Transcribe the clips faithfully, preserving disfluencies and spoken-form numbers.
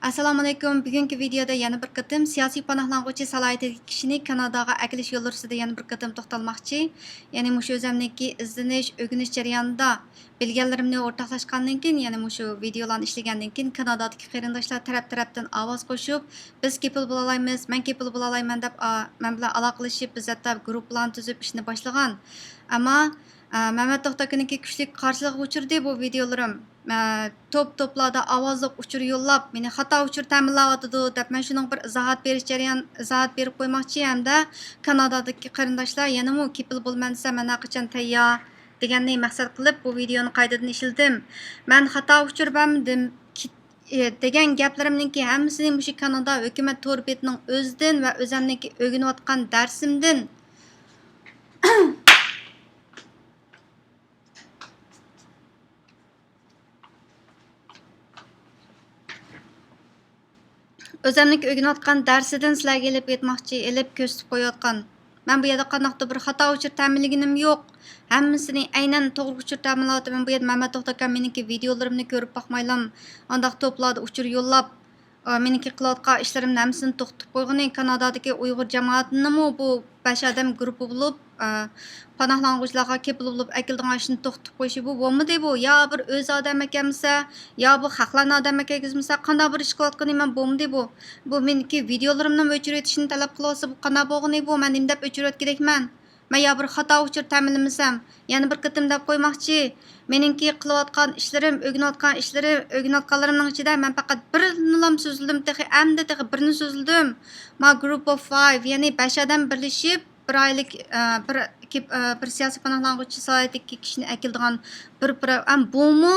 ئەسسالامۇئەلەيكۇم. بۈگۈنكى ۋىدېيودا يەنە بىر قېتىم سىياسىي پاناھلانغۇچى سالاھىيىتىدىكى كىشىنى كاناداغا ئەكېلىش يوللىرى ئۈستىدە يەنە بىر قېتىم توختالماقچى. يەنى مۇشۇ ئۆزۈمنىڭكى ئىزدىنىش، ئۆگىنىش جەريانىدا بىلگەنلىرىمنى ئورتاقلاشقاندىن كېيىن، يەنى مۇشۇ ۋىدېيولارنى ئىشلىگەندىن كېيىن، كانادادىكى قېرىنداشلار تەرەپ-تەرەپتىن ئاۋاز قوشۇپ، «بىز كېپىل بولالايمىز، مەن كېپىل بولالايمەن» دەپ، ئا، مەن بىلەن ئالاقىلىشىپ، بىز ھەتتا گۇرۇپپىلارنى تۈزۈپ ئىشنى باشلىغان. ئەمما، ئا، مەمەت توختى ئاكىنىڭكى كۈچلۈك قارشىلىقىغا ئۇچرىدى بۇ ۋىدېيولىرىم. ئە، توپ-توپلاردا ئاۋازلىق ئۇچۇر يوللاپ، مېنى خاتا ئۇچۇر تەمىنلەۋاتىدۇ دەپ، مەن شۇنىڭغا بىر ئىزاھات بېرىش جەريان-، ئىزاھات بېرىپ قويماقچى ھەمدە كانادادىكى قېرىنداشلار يەنىمۇ كېپىل بولىمەن دېسە، مەن ھەرقاچان تەييار دېگەننى مەقسەت قىلىپ، بۇ ۋىدېيونى قايتىدىن ئىشلىدىم. مەن خاتا ئۇچۇر بەرمىدىم، كېت-، ئى، دېگەن گەپلىرىمنىڭكى ھەممىسىنى مۇشۇ كانادا ھۆكۈمەت تور بېتىنىڭ ئۆزىدىن ۋە ئۆزەمنىڭكى ئۆگىنىۋاتقان دەرسىمدىن ئۆزەمنىڭكى ئۆگىنىۋاتقان دەرسىدىن سىلەرگە ئېلىپ ئېيتماقچى، ئېلىپ كۆرسىتىپ قويۇۋاتقان. مەن بۇ يەردە قانداقتۇر بىر خاتا ئۇچۇر تەمىنلىگىنىم يوق. ھەممىسىنى ئەينەن توغرا ئۇچۇر تەمىنلەۋاتىمەن. بۇ يەردە مەمەت توختى ئاكام مېنىڭكى ۋىدېيولىرىمنى كۆرۈپ باقمايلا، ئانداق توپلاردا ئۇچۇر يوللاپ، ئا، مېنىڭكى قىلىۋاتقان ئىشلىرىمنى ھەممىسىنى توختىتىپ قويغىنى، كانادادىكى ئۇيغۇر جامائىتىنىمۇ بۇ بەش ئادەم گۇرۇپپا بولۇپ، ئا، پاناھلانغۇچىلارغا كېپىل بولۇپ ئەكېلىدىغان ئىشنى توختىتىپ قويۇشى بۇ بولمىدى بۇ. يا بىر ئۆز ئادەم ئەكەلمىسە، يا بۇ خەقلەرنىڭ ئادەم ئەكەلگۈزمىسە، قانداق بىر ئىش قىلىۋاتقىنى مەن بولمىدى بۇ. بۇ مېنىڭكى ۋىدېيولىرىمنىمۇ ئۆچۈرۈۋېتىشنى تەلەپ قىلىۋاتسا، بۇ قانداق بولغىنى بۇ؟ مەن نېمە دەپ ئۆچۈرۈۋەتكۈدەكمەن؟ مەن يا بىر خاتا ئۇچۇر تەمىنلىمىسەم، يەنە بىر قېتىم دەپ قويماقچى. مېنىڭكى قىلىۋاتقان ئىشلىرىم، ئۆگىنىۋاتقان ئىشلىرىم، ئۆگىنىۋاتقانلىرىمنىڭ ئىچىدە مەن پەقەت بىرنىلام سۆزلىدىم تېخى، ئەمدى تېخى بىرنى سۆزلىدىم. ما group of five، يەنى بەش ئادەم بىرلىشىپ، بىر ئايلىق، ئە، بىر كېپ-، ئە، بىر سىياسىي پاناھلانغۇچى سالاھىيىتىدىكى كىشىنى ئەكېلىدىغان بىر پرو-، ئەم، بۇمۇ،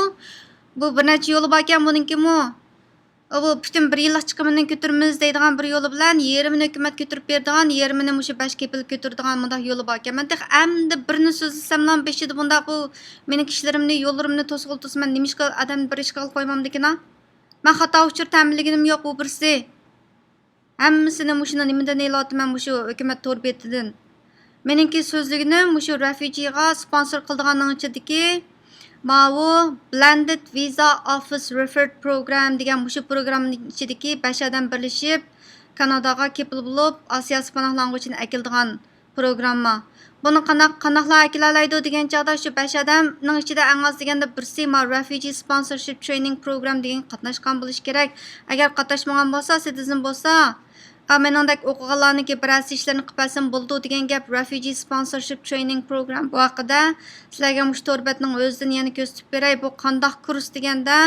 بۇ بىر نەچچە يولى باركەن بۇنىڭكىمۇ. ئۇ بۇ پۈتۈن بىر يىللىق چىقىمىنى كۆتۈرىمىز دەيدىغان بىر يولى بىلەن، يېرىمىنى ھۆكۈمەت كۆتۈرۈپ بېرىدىغان، يېرىمىنى مۇشۇ بەش كېپىل كۆتۈرىدىغان مۇنداق يولى باركەن. مەن تېخى ئەمدى بىرنى سۆزلىسەملا بېشىدا بۇنداق بۇ مېنىڭ كىشىلىرىمنى، يوللىرىمنى توسقىلى تۇرسا، مەن نېمىشقا ئادەمنى بىر ئىشقا قويمامدىكىنا؟ مەن خاتا ئۇچۇر تەمىنلىگىنىم يوق، بۇ بىرسى. ھەممىسىنى مۇشۇنى نېمىدىن ئېلىۋاتىمەن، مۇشۇ ھۆكۈمەت تور بېتىدىن. مېنىڭكى سۆزلىگىنىم مۇشۇ رېفۇجىغا سپونسور قىلىدىغاننىڭ ئىچىدىكى ماۋۇ Blended Visa Office Referred Program دېگەن مۇشۇ پروگراممىنىڭ ئىچىدىكى بەش ئادەم بىرلىشىپ، كاناداغا كېپىل بولۇپ، ئاسىياسى پاناھلانغۇچىنى ئەكېلىدىغان پروگرامما. بۇنى قانداق، قانداقلار ئەكېلەلەيدۇ دېگەن چاغدا، شۇ بەش ئادەمنىڭ ئىچىدە ئەڭ ئاز دېگەندە بىرسى ما Refugee Sponsorship Training Program دېگەنگە قاتناشقان بولۇشى كېرەك. ئەگەر قاتناشمىغان بولسا، سىتىزېن بولسا، ئا، مېنىڭدەك ئوقۇغانلارنىڭكى بىرەرسى ئىشلىرىنى قىلىپ بەرسەم بولىدۇ دېگەن گەپ. Refugee Sponsorship Training Program بۇ ھەققىدە سىلەرگە مۇشۇ تور بەتنىڭ ئۆزىدىن يەنە كۆرسىتىپ بېرەي. بۇ قانداق كۇرس دېگەندە،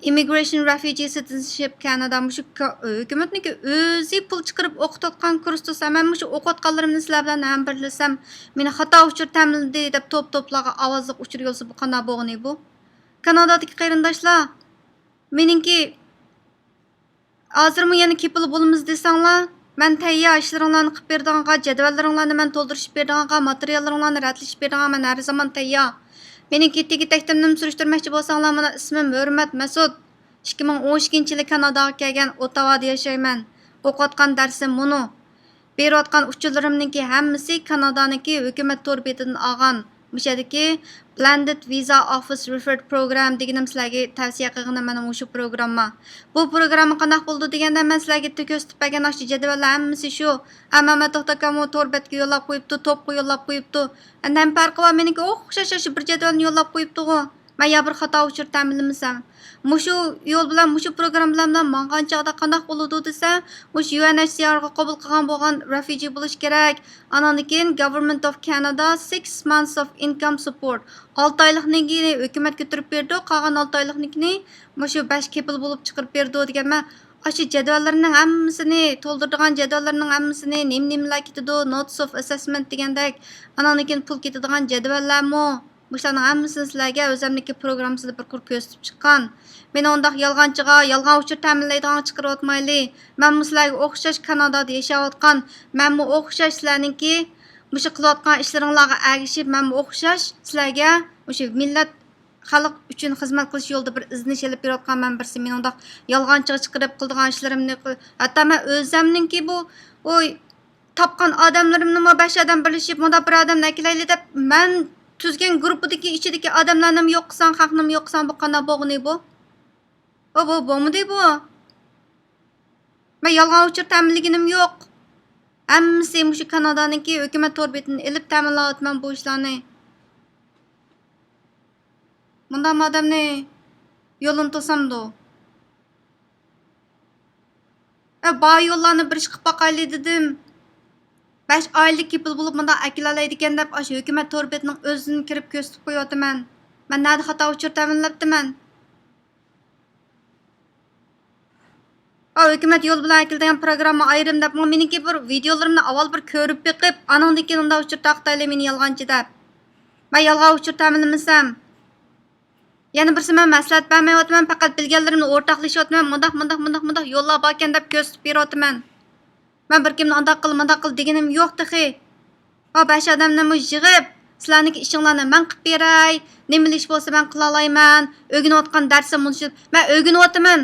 Immigration Refugee Citizenship Canada مۇشۇ ك-، ھۆكۈمەتنىڭكى ئۆزى پۇل چىقىرىپ ئوقۇتۇۋاتقان كۇرس تۇرسا، مەن مۇشۇ ئوقۇۋاتقانلىرىمنى سىلەر بىلەن ھەمبىرلىسەم، مېنى خاتا ئۇچۇر تەمىنلىدى دەپ توپ-توپلارغا ئاۋازلىق ئۇچۇر يوللىسا، بۇ قانداق بولغىنى بۇ؟ كانادادىكى قېرىنداشلار، مېنىڭكى ھازىرمۇ يەنە كېپىل بولىمىز دېسەڭلار، مەن تەييار ئىشلىرىڭلارنى قىلىپ بېرىدىغانغا، جەدۋەللىرىڭلارنى مەن تولدۇرۇشۇپ بېرىدىغانغا، ماتېرىياللىرىڭلارنى رەتلىشىپ بېرىدىغانغا مەن ھەر زامان تەييار. مېنىڭكى تېگى-تەكتىمنىمۇ سۈرۈشتۈرمەكچى بولساڭلار، مانا ئىسمىم ھۆرمەت مەسۇت. ئىككى مىڭ ئون ئىككىنچى يىلى كاناداغا كەلگەن، ئوتاۋادا ياشايمەن. ئوقۇۋاتقان دەرسىم مۇنۇ. بېرىۋاتقان ئۇچۇرلىرىمنىڭكى ھەممىسى كانادانىڭكى ھۆكۈمەت تور بېتىدىن ئالغان. مۇشۇ يەردىكى Blended Visa Office Referred Program دېگىنىم سىلەرگە تەۋسىيە قىلغىنىم مانا مۇشۇ پروگرامما. بۇ پروگرامما قانداق بولىدۇ دېگەندە، مەن سىلەرگە كۆرسىتىپ بەرگەن ئاشۇ جەدۋەللەر ھەممىسى شۇ. ئەمما مەمەت توختى ئاكاممۇ تور بەتكە يوللاپ قويۇپتۇ، توپقا يوللاپ قويۇپتۇ. ئەمدى نېمە پەرقى بار؟ مېنىڭكى ئوخشاش ئاشۇ بىر جەدۋەلنى يوللاپ قويۇپتىغۇ. مەن يا بىر خاتا ئۇچۇر تەمىنلىمىسەم. مۇشۇ يول بىلەن، مۇشۇ پروگرامما بىلەن ماڭغان چاغدا قانداق بولىدۇ دېسە، مۇشۇ يۇ ئېن ئېچ سى ئار غا قوبۇل قىلغان بولغان رېفۇجى بولۇش كېرەك. ئاناندىن كېيىن Government of Canada six months of income support. ئالتە ئايلىقنىڭكىنى ھۆكۈمەت كۆتۈرۈپ بېرىدۇ، قالغان ئالتە ئايلىقنىڭكىنى مۇشۇ بەش كېپىل بولۇپ چىقىرىپ بېرىدۇ دېگەن. مەن ئاشۇ جەدۋەللەرنىڭ ھەممىسىنى، تولدۇرىدىغان جەدۋەللەرنىڭ ھەممىسىنى، نېمە نېمىلەر كېتىدۇ، notes of assessment دېگەندەك، ئاناندىن كېيىن پۇل كېتىدىغان جەدۋەللەرمۇ. مۇشۇلارنىڭ ھەممىسىنى سىلەرگە ئۆزەمنىڭكى پروگراممىسىدا بىر قۇر كۆرسىتىپ چىققان. مېنى ئۇنداق يالغانچىغا، يالغان ئۇچۇر تەمىنلەيدىغانغا چىقىرىۋاتمايلى. مەنمۇ سىلەرگە ئوخشاش كانادادا ياشاۋاتقان، مەنمۇ ئوخشاش سىلەرنىڭكى مۇشۇ قىلىۋاتقان ئىشلىرىڭلارغا ئەگىشىپ، مەنمۇ ئوخشاش سىلەرگە مۇشۇ مىللەت، خەلق ئۈچۈن خىزمەت قىلىش يولىدا بىر ئىزدىنىش ئېلىپ بېرىۋاتقان مەن بىرسى. مېنى ئۇنداق يالغانچىغا چىقىرىپ قىلىدىغان ئىشلىرىمنى قىل-، ھەتتا مەن ئۆزەمنىڭكى بۇ، ئۇ تاپقان ئادەملىرىمنىمۇ بەش ئادەم بىرلىشىپ، مۇنداق بىر ئادەمنى ئەكېلەيلى دەپ، مەن تۈزگەن گۇرۇپپىدىكى ئىچىدىكى ئادەملەرنىمۇ يوق قىلساڭ، خەقنىمۇ يوق قىلساڭ، بۇ قانداق بولغىنى بۇ؟ ئۇ، بۇ بولمىدى بۇ. يالغان ئۇچۇر تەمىنلىگىنىم يوق. ھەممىسى مۇشۇ كانادانىڭكى ھۆكۈمەت تور بېتىدىن ئېلىپ تەمىنلەۋاتىمەن بۇ ئىشلارنى. مۇنداقمۇ ئادەمنى يولىنى توسامدۇ؟ ئە، بار يوللارنى بىر ئىش قىلىپ باقايلى دېدىم. بەش ئائىلىلىك كېپىل بولۇپ مۇنداق ئەكېلەلەيدىكەن دەپ، ئاشۇ ھۆكۈمەت تور بېتىنىڭ ئۆزىدىن كىرىپ كۆرسىتىپ قويۇۋاتىمەن. مەن نەدە خاتا ئۇچۇر تەمىنلەپتىمەن؟ ئا، ھۆكۈمەت يول بىلەن ئەكېلىدىغان پروگرامما ئايرىم دەپ، مېنىڭكى بىر ۋىدېئولىرىمنى ئاۋۋال بىر كۆرۈپ بېقىپ، ئانىڭدىن كېيىن ئۇنداق ئۇچۇر تارقىتايلى مېنى يالغانچى دەپ. مەن يالغان ئۇچۇر تەمىنلىمىسەم، يەنە بىرسى، مەن مەسلىھەت بەرمەيۋاتىمەن، پەقەت بىلگەنلىرىمنى ئورتاقلىشىۋاتىمەن، مۇنداق، مۇنداق، مۇنداق، مۇنداق يوللار باركەن دەپ كۆرسىتىپ بېرىۋاتىمەن. مەن بىر كىمنى ئانداق قىل، مۇنداق قىل دېگىنىم يوق تېخى. ھا، بەش ئادەمنىمۇ يىغىپ، سىلەرنىڭكى ئىشىڭلارنى مەن قىلىپ بېرەي، نېمىلا ئىش بولسا مەن قىلالايمەن، ئۆگىنىۋاتقان دەرسىم مۇنچە، مەن ئۆگىنىۋاتىمەن،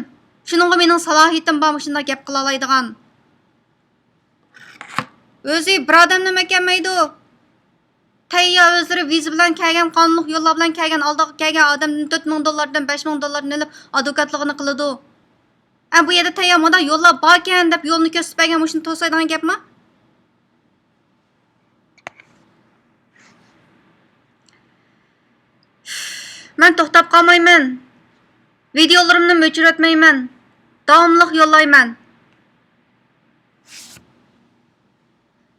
شۇنىڭغا مېنىڭ سالاھىيىتىم بار مۇشۇنداق گەپ قىلالايدىغان. ئۆزى بىر ئادەمنىمۇ ئەكەلمەيدۇ. تەييار ئۆزلىرى ۋىزا بىلەن كەلگەن، قانۇنلۇق يوللار بىلەن كەلگەن، ئالدىغا كەلگەن ئادەمدىن تۆت مىڭ دوللاردىن، بەش مىڭ دوللاردىن ئېلىپ ئادۋوكاتلىقىنى قىلىدۇ. ئە، بۇ يەردە تەييار مۇنداق يوللار باركەن دەپ يولنى كۆرسىتىپ بەرگەن، مۇشۇنى توسايدىغان گەپما؟ مەن توختاپ قالمايمەن. ۋىدېئولىرىمنى ئۆچۈرۈۋەتمەيمەن. داۋاملىق يوللايمەن.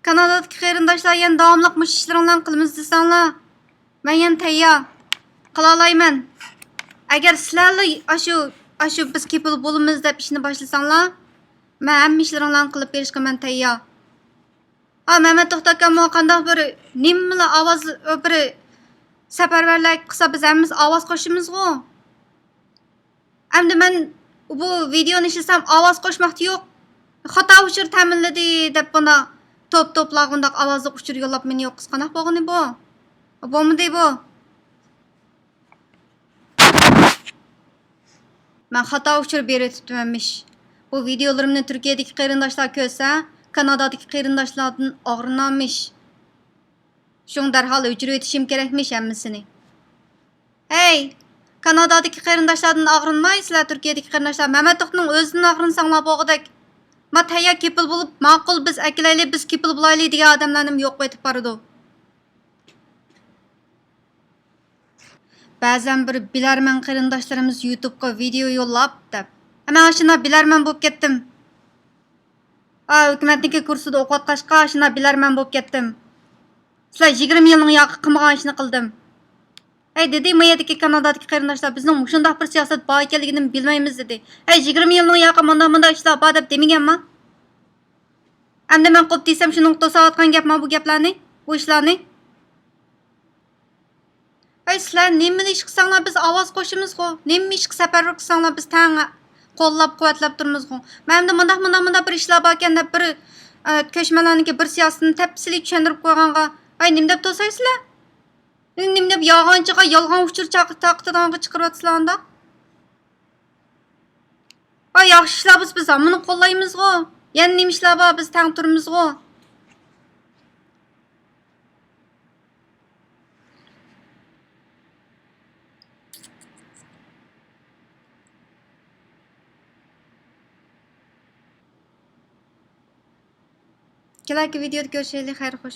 كانادادىكى قېرىنداشلار يەنە داۋاملىق مۇشۇ ئىشلىرىڭلارنى قىلىمىز دېسەڭلار، مەن يەنە تەييار. قىلالايمەن. ئەگەر سىلەرلا ئاشۇ، ئاشۇ بىز كېپىل بولىمىز دەپ ئىشنى باشلىساڭلار، مەن ھەممە ئىشلىرىڭلارنى قىلىپ بېرىشقا مەن تەييار. ئا، مەمەت توختى ئاكاممۇ قانداق بىر نېمىلا ئاۋاز، بىر سەپەرۋەرلىك قىلسا، بىز ھەممىمىز ئاۋاز قوشىمىزغۇ. ئەمدى مەن بۇ ۋىدېئونى ئىشلىسەم، ئاۋاز قوشماقتا يوق، خاتا ئۇچۇر تەمىنلىدى دەپ، بۇنداق توپ-توپلارغا بۇنداق ئاۋازلىق ئۇچۇر يوللاپ مېنى يوق قىلسا قانداق بولغىنى بۇ؟ بولمىدى بۇ. مەن خاتا ئۇچۇر بېرىۋېتىپتىمەنمىش. بۇ ۋىدېئولىرىمنى تۈركىيەدىكى قېرىنداشلار كۆرسە، كانادادىكى قېرىنداشلاردىن ئاغرىنارمىش. شۇڭا دەرھال ئۆچۈرۈۋېتىشىم كېرەكمىش ھەممىسىنى. ھەي، كانادادىكى قېرىنداشلاردىن ئاغرىنماي، سىلەر تۈركىيەدىكى قېرىنداشلار، مەمەت توختىنىڭ ئۆزىدىن ئاغرىنساڭلار بولغۇدەك. ما تەييار كېپىل بولۇپ، ماقۇل، بىز ئەكېلەيلى، بىز كېپىل بولايلى دېگەن ئادەملەرنىمۇ يوق قىلىۋېتىپ بارىدۇ. بەزەن بىر بىلەرمەن قېرىنداشلىرىمىز يۇتۇبقا ۋىدېئو يوللاپ دەپ، مەن ئاشۇنداق بىلەرمەن بولۇپ كەتتىم. ئا، ھۆكۈمەتنىڭكى كۇرسىدا ئوقۇۋاتقاچقا ئاشۇنداق بىلەرمەن بولۇپ كەتتىم. سىلەر يىگىرمە يىلنىڭ ياقى قىلمىغان ئىشنى قىلدىم. ھەي، دېدى ما يەردىكى كانادادىكى قېرىنداشلار، بىزنىڭ مۇشۇنداق بىر سىياسەت بار ئىكەنلىكىنى بىلمەيمىز دېدى. ھەي، يىگىرمە يىلنىڭ ياقى مۇنداق مۇنداق ئىشلار بار دەپ دېمىگەنما؟ ئەمدى مەن قوپ دېسەم، شۇنىڭغا توساۋاتقان گەپما بۇ گەپلەرنى، بۇ ئىشلارنى؟ ئەي، سىلەر نېمىلا ئىش قىلساڭلار، بىز ئاۋاز قوشىمىزغۇ. نېمە ئىشقا سەپەرۋەر قىلساڭلار، بىز تەڭ قوللاپ، قۇۋۋەتلەپ تۇرىمىزغۇ. مەن ئەمدى مۇنداق، مۇنداق، مۇنداق بىر ئىشلار باركەن دەپ، بىر، ئە، كۆچمەنلەرنىڭكى بىر سىياسىتىنى تەپسىلىي چۈشەندۈرۈپ قويغانغا، ئەي، نېمە دەپ توسايسىلەر؟ نېمە دەپ يالغانچىغا يالغان ئۇچۇر چاق-، تارقىتىدىغانغا چىقىرىۋاتىسىلەر ئانداق؟ ھا، ياخشى ئىشلار بولسا بىز ھاممىنى قوللايمىزغۇ. يەنە نېمە ئىشلار بار، بىز تەڭ تۇرىمىزغۇ. كېلەركى ۋىدېئودا كۆرۈشەيلى، خەير خوش.